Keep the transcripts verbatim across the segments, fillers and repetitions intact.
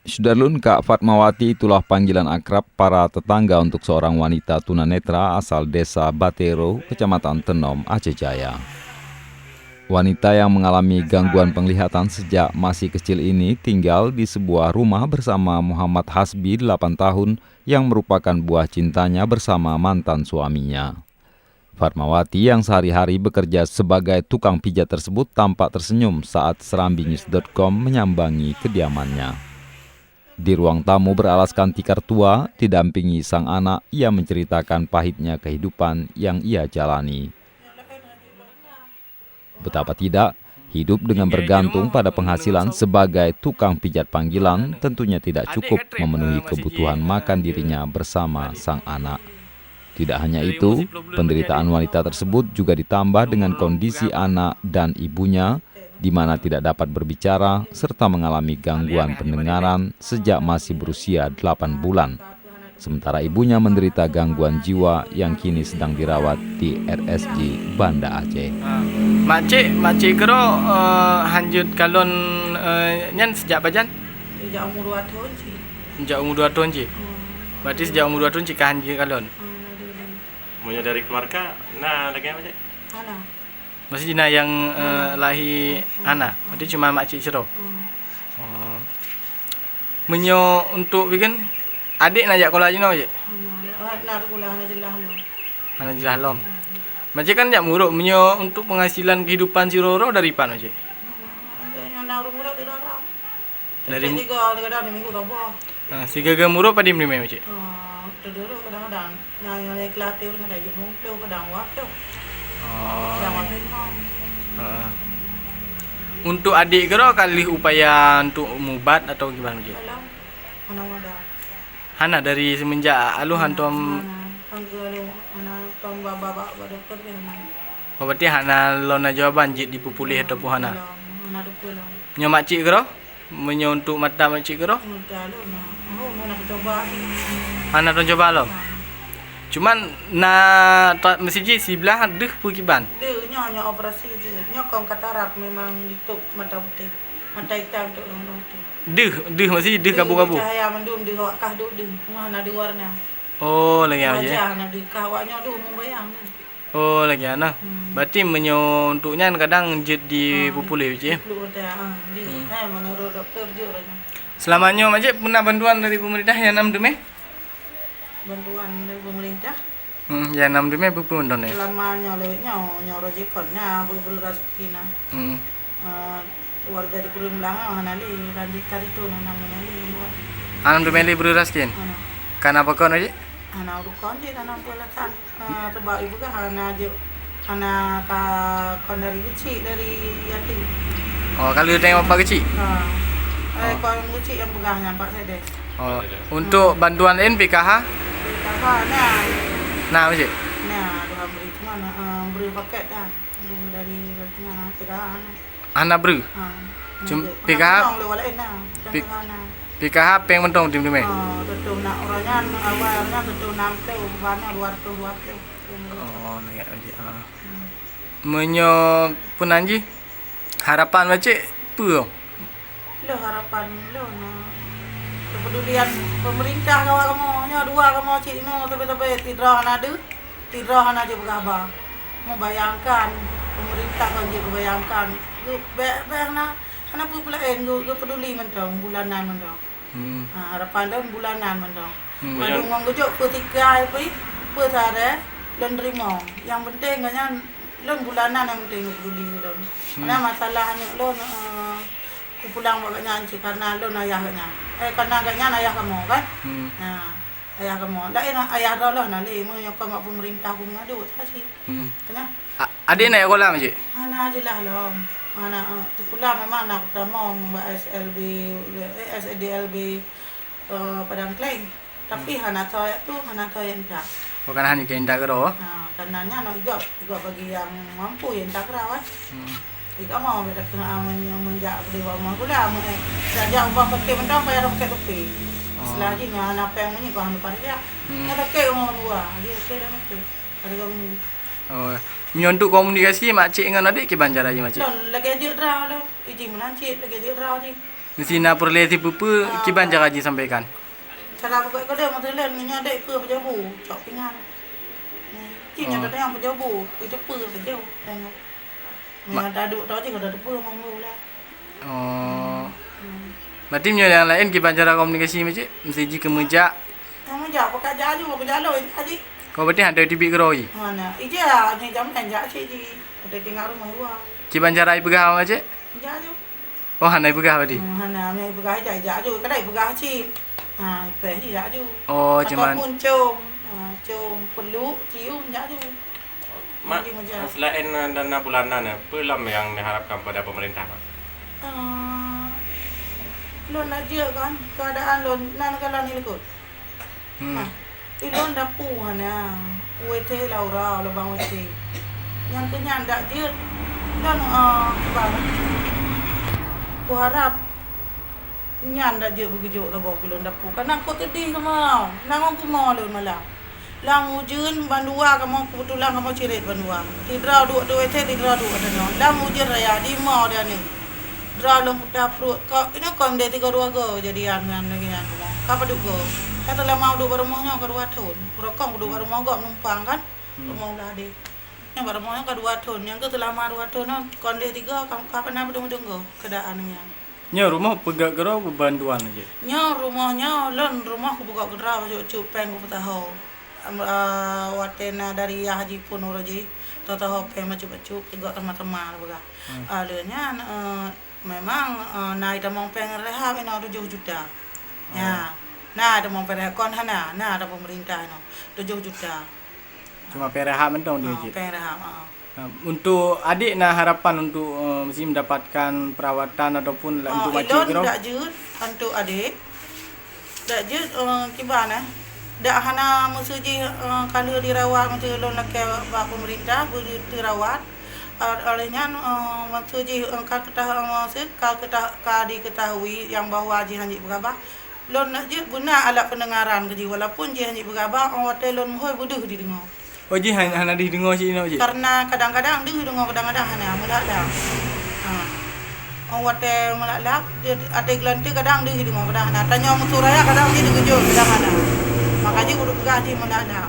Syedara lôn, Kak Fatmawati itulah panggilan akrab para tetangga untuk seorang wanita tunanetra asal Desa Batero, Kecamatan Tenom, Aceh Jaya. Wanita yang mengalami gangguan penglihatan sejak masih kecil ini tinggal di sebuah rumah bersama Muhammad Hasbi, delapan tahun, yang merupakan buah cintanya bersama mantan suaminya. Fatmawati yang sehari-hari bekerja sebagai tukang pijat tersebut tampak tersenyum saat serambi news dot com menyambangi kediamannya. Di ruang tamu beralaskan tikar tua, didampingi sang anak, ia menceritakan pahitnya kehidupan yang ia jalani. Betapa tidak, hidup dengan bergantung pada penghasilan sebagai tukang pijat panggilan tentunya tidak cukup memenuhi kebutuhan makan dirinya bersama sang anak. Tidak hanya itu, penderitaan wanita tersebut juga ditambah dengan kondisi anak dan ibunya, di mana tidak dapat berbicara serta mengalami gangguan pendengaran sejak masih berusia delapan bulan. Sementara ibunya menderita gangguan jiwa yang kini sedang dirawat di R S J Banda Aceh. Ha. Makcik, makcik keudroe, eh, hanjeuet kalon, eh, nyan sejak pajan? Sejak umur dua tahun cit. Sejak umur dua tahun cit? Hmm. Berarti sejak umur dua tahun cit ka hanjeuet kalon? Hmm, ada, ada. Meunyoe dari keluarga, na lagèe apa, Cik? Hana. Maksudnya na nyang, eh, hana. Lahé hana? Berarti cuma makcik sidroe? Hmm. Oh. Meunyoe untuk bikin adék na jak sekolah jinoe, Cik? Hana, hana sekolah, hana jeulaih lom. Hana jeulaih lom. Hmm. Makcik kan jak murot, meunyoe untuk penghasilan kehidupan sidroe-droe dari pat, Cik? Hana, hana, na ureueng murot di dalam. Dari sigoe kadang-kadang minggu saboh. Ah, sigoe-goe murot padum teumé, Cik? Ah, teuduruk kadang-kadang. Nah, nyang lhèe keulaté ureueng kadang jeuet limong ploh, kadang dua ploh. Oh. Kadang dua ploh lima. Heeh. Untuk adék keudroe ka lheueh upaya untuk mubat atau kiban, Cik? Belum. Hana mudah. Hana dari semenjak aloh hantom. Hana, hana. Hana, hana tom ba, ba, ba, ba doktor pih hana. Oh, berarti hana lôn na jawaban jeuet dipeupuléh ataupun hana? Belum, hana teupeu lom. Nyoe makcik keudroe? Meunyoe untuk mata makcik keudroe? Mata lôn na. Oh, hana kucoba. Hana lôn coba lom? Ha. Cuman na ta-, meusti jih siblah deuh peue kiban? Deuh, nyoe, nyoe operasi jih. Nyoe kon katarak, memang ditôp mata putéh. Mata itam tôp lam mata putéh. Deuh, deuh meusti deuh kabu-kabu? Deuh, cahya mandum deuh, awak kah duek deuh. Nyoe hana deuh warna. Oh, lagèe nyan, Cik? Wajah hana deuh, kah awak nyoe deuh meubayang deuh. Oh, lagèe nyan, nah. Hmm. Berarti meunyoe untuk nyan kadang jeuet dipeupuléh, Cik, eh? Dipeupuléh, ah, jeuet. Hmm. Eh, menurut doktor jeuet nyan. Selama nyoe, Makcik, peue na bantuan dari pemerintah nyang na meuteumé? Bantuan dari pemerintah? Hmm, nyang na meuteumé peue-peue bantuan, eh? Selama nyoe lewat nyoe, nyoe rojikon na, beu-, beu-, raseuki na. Hmm. Eh, warga di Kureueng Blang hana lé, lanjut kali tu na, na meunan lé. Hana meuteumé lé beu-, raseuki? Hana. Kana pakon, Cik? Hana ureueng kon, Cik, hana peue alasan. Ah, sebab ibu kan hana jeuet, hana ka kon dari keuchik, dari yatim. Oh, ka lheueh teuh bapak keuchik? Ha. Eh, oh. Kon keuchik nyang peugah nyan, Pak Sedes. Oh, untuk bantuan laén P K H? P K H na. Na, Cik? Na, dua bri cuma na, eh, bri paket dah. Bri dari, dari sana, P K H na. Hana breuh? Ha. Cum-, P K H, hana, orang lewat lain lah. P-, P K H na. P K H péng mantong tim-tim, eh? Ha, tuntông nak orang nyan, awai orang nyan tuntông enam puluh, bana dua ratus dua puluh. Oh, nyan, ha. Hmm. Meunyoe peunan jih, harapan Makcik peue? Lôn harapan lôn, ha. Kepedulian pemerintah ngon awak kamoe. Nyoe dua kamoe cit nyoe, sabe-sabe sidroe hana deuh. Sidroe hana jipeugah haba. Mubayangkan, pemerintah kon jibayangkan. Geu-, bèk, bèk hana, hana peue-peue laén, geu-, geupeduli mantong, bulanan mantong. Hmm. Ha, harapan lôn bulanan mantong. Hmm. Padum ngon geujok peusikai pih, peusaré, lôn teurimong. Nyang penting gobnyan, lôn bulanan nyang penting geupeduli lôn. Hmm. Karena masalah aneuk lôn, eh, kupulang bak gobnyan cit karena lôn ayah gobnyan. Eh, karena gobnyan ayah kamoe kan? Hmm. Ha. Ayah kamoe. Laén ayah droe lôn na lé, meunyoe kon bak pemerintah ku meungadô, cit. Hmm. Keunan. A-, adék na sekolah, Makcik? Hana jeulaih lom. Hana, eh, sikula memang na kutamong bak S L B, eh, S D L B, eh, Padang Kleng. Tapi hana tho jak tueng, hana tho jak intat. Oh, kana hana jak intat keudroe? Ha, kana nyan nok jok, jok bagi nyang mampu jak intat keudroe, kan. Hmm. Jadi kamoe beda keunan meunyoe meunjak beli bak rumah gula, mun, eh, jak, jak ubah pakai mantong, payah pakai topi. Oh. Selagi nyoe hana péng meunyoe, bah hana pakai jak. Hmm. Nyoe pakai rumah dua, jadi pakai dah pakai. Ada gabung. Oh. Meunyoe untuk komunikasi makcik ngon adék kiban cara jih, makcik? Lôn lagèe jeuet droe lôn. Iji meunan cit lagèe jeuet droe jih. Meusti na peureulée sipeue-peue, kiban cara jisampaikan? Cara peugot keudeh meuteulon meunyoe dek peue peujabu, cok pingan. Cit nyoe teudeungoe peujabu, itu peue peujabu. Meunyoe taduek toh cit ka tateupeue ngon gula. Oh. Berarti meunyoe nyang laén kiban cara komunikasi macam meusti jih keumeujak. Nyang meujak, pakai jak aju, pakai jak loi, jak jih. Kau berarti hana teubiet keudroe jih? Hana. Ija, nyang jamén jak cit jih. Ada tinggal rumah luar. Kiban cara ipeugah macam? Jak aju. Oh, hana ipeugah berarti? Hmm, hana, meunyoe ipeugah ija, ija aju. Kadang ipeugah cit. Ha, ipéh jih ija aju. Oh, cuman ataupun com. Ha, com, peluk, cium, ija aju. Mak, ija. Selain, eh, dana bulanan, eh, peue lom nyang diharapkan pada pemerintah, Mak? Eh, lôn nak jeuet kan, keadaan lôn nan ka lôn likot. Hmm. Ah, ilôn dapu hana, U T Laura, lubang U T. Nyang keu nyan dak jeuet, dan, eh, kiban. Kuharap nyan dak jeuet beugeujok lom bak ulôn dapu. Kana kok teudeh kamoe, na ngon kumoe lôn malam. Lam ujeuen bandua kamoe, keubeutulan kamoe cirét bandua. Sidroe duek di U T, sidroe duek di nyoe. Lam ujeuen raya, di mo di aneuk. Droe lôn puta pruet, ka inoe kon deh tiga dua go jadi an nyan lagèe nyan rumoh. Ka padub go. Ka teulama udeb bak rumoh nyoe ka dua thon. Rokong udeb bak rumoh gob numpang kan. Hmm. Rumoh blah deh. Nyan bak rumoh nyoe ka dua thon. Nyang keu teulama dua thon nyoe kon deh tiga ka, ka pana meudong-meudong go keadaan nyan. Nyoe rumoh peugöt keudroe beubantuan lagèe? Nyoe rumoh nyoe lôn rumoh kupeugöt keudroe bacut-bacut péng kupeutaho. Am, a, watèe na dari yah jiphôn uroe jih, teutoho péng bacut-bacut, peugöt teuma-teuma peugah. Hmm. A, lheueh nyan, e, Memang, eh, na itamong péng rehab inoe tujoh juta. Oh. Ya, na itamong péng rehab, kon hana, na itamong pemerintah inoe tujoh juta. Cuma péng rehab mantong di masjid? Oh, péng rehab, ah. Nah, untuk adik na harapan untuk, eh, mesti mendapatkan perawatan ataupun la-, oh, untuk makcik ulôn keudroe? Dak jeuet untuk adik. Dak jeuet, eh, kiban, eh. Dak hana meuseu jih, eh, ka lheueh dirawat meuseu lôn lakèe bak pemerintah, beu-, teurawat. Eh, oleh nyan, eh, meuseu jih, eh, ka keutah-, eh, meuseu ka keutah-, ka diketahui nyang bahwa jih hana jipeugabah. Lôn dak jeuet beuna alat pendengaran keu jih, walaupun jih hana jipeugabah, oh, watèe lôn meuhôi beudeuh jideungoe. Oh, jih han-, hana deuh deungoe cit inoe cit? Karena kadang-kadang deuh deungoe, kadang-kadang hana, meulak-lak. Ha. Oh, watèe meulak-lak, di, ateueh geulanteue kadang deuh deungoe, kadang hana. Tanyoe meusu raya kadang jih deuh keujot, kadang hana. Maka jih kudu peugah jih meulak-lak.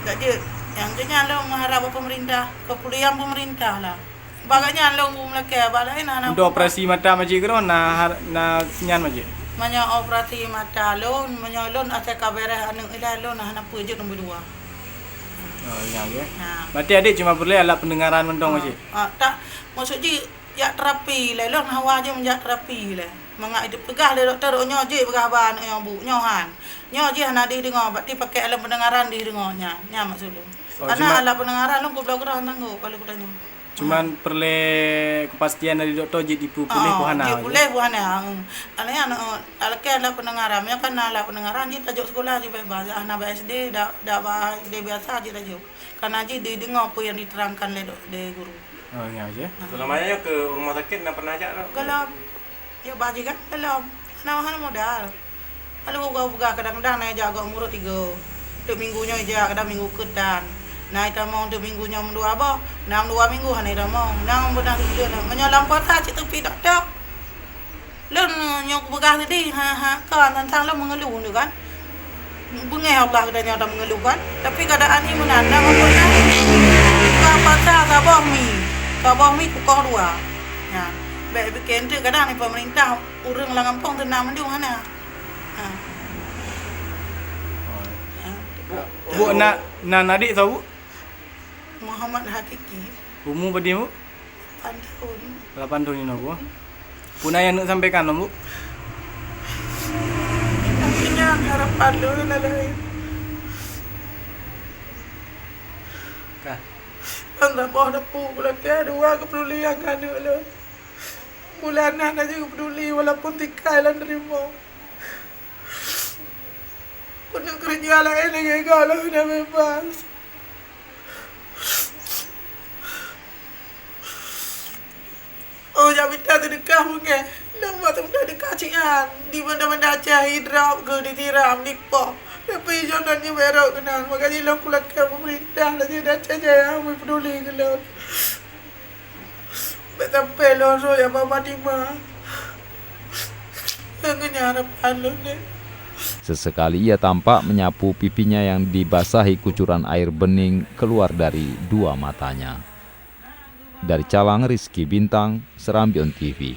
Dak jeuet. Nyang keu nyan lôn meuharap bak pemerintah, keupeudeuan pemerintah lah. Bak gobnyan lôn meulakèe, bak laén hana. Untuk operasi mata makcik keudroe na har-, na nyan makcik? Meunyoe operasi mata lôn, meunyoe lôn asai ka bèrèh aneuk ilèe, lôn hana peue jeuet nombor dua. Oh, ingat ya. Ha. Berarti adik cuma peureulèe alat pendengaran mantong, ha, makcik? Ha, tak, maksud jih jak terapi lé, lôn hawa jih jak terapi lé. Mangat itu peugah lé dokto, nyoe jih peugah bak aneuk nyoe bu, nyoe han. Nyoe jih hana deuh deungoe, berarti pakai alat pendengaran deuh deungoe nyan. Nyan maksud lôn. Oh, karena cuma alat pendengaran lôn kubloe keudroe tanggoe, kalau kutanyoe. Cuman peureulèe kepastian dari dokto jeuet dipu-, puléh, oh, puhana, jeuet puléh puhana, hmm. Alèh nyan, eh, alèh keu alat pendengaran, meunyoe kan na alat pendengaran, jeuet tajok sekolah jeuet bebas, hana bak S D, dak, dak bak S D biasa jeuet tajok. Karena jih dideungoe peue nyang diterangkan lé dok-, lé guru. Oh, nyan je. Ha. Selama nyoe keu rumah sakit na pernah jak, Dok? Gohlom. Ya, bah jih kan gohlom. Hana, hana modal. Lalu peugah-peugah kadang-kadang na jak gok murot tiga. Teuk minggu nyoe ijak, kadang minggu keutan. Na itamong teuk minggu nyoe meudua boh, na meudua minggu hana itamong. Na beunah teuk, meunyoe lam puasa cit teupi tok-tok. Lôn nyoe kupeugah tadi, ha, ha, kon tantang lôn mengeluh tu kan. Beungèh Allah geutanyoe ta mengeluh kan. Tapi keadaan ni meunan, na meunyoe ka puasa saboh mi. Saboh mi kukoh dua. Nyan. Bèk pikir enteuk kadang ni pemerintah ureueng lam gampông teunang mandum hana. Ha. Oh. Ha. Bu, na, na adik tau, Bu? Muhammad Hakiki. Umu padum, Bu? Lapan tahun. Lapan tahun inoe, Bu. Peue na nyang neuk sampaikan lom, Bu? Tapi nyan harapan lôn na laén. Ka. Ban saboh teupeu, beulakèe dua keupeuduli nyang ka neuk lôn. Bulan nan aja peduli walaupun tikai lôn teurimong. Keuneuk keureuja laén lagèe goh lôn hana bebas. Oh, jak mita seudeukah beungèh. Lôn bak seudeukah cian. Di banda-banda Aceh, idrop keu disiram, dipoh. Tapi ijong nan nyoe bèk rhot keunan. Maka jih lôn kulakèe pemerintah laju di Aceh Jaya, beu peduli keu lôn. Bèk sampai lôn rhot jak bak Fatimah. Ngon nyan harapan lôn deh. Sesekali ia tampak menyapu pipinya yang dibasahi kucuran air bening keluar dari dua matanya. Dari Calang, Rizky Bintang, Serambi On T V.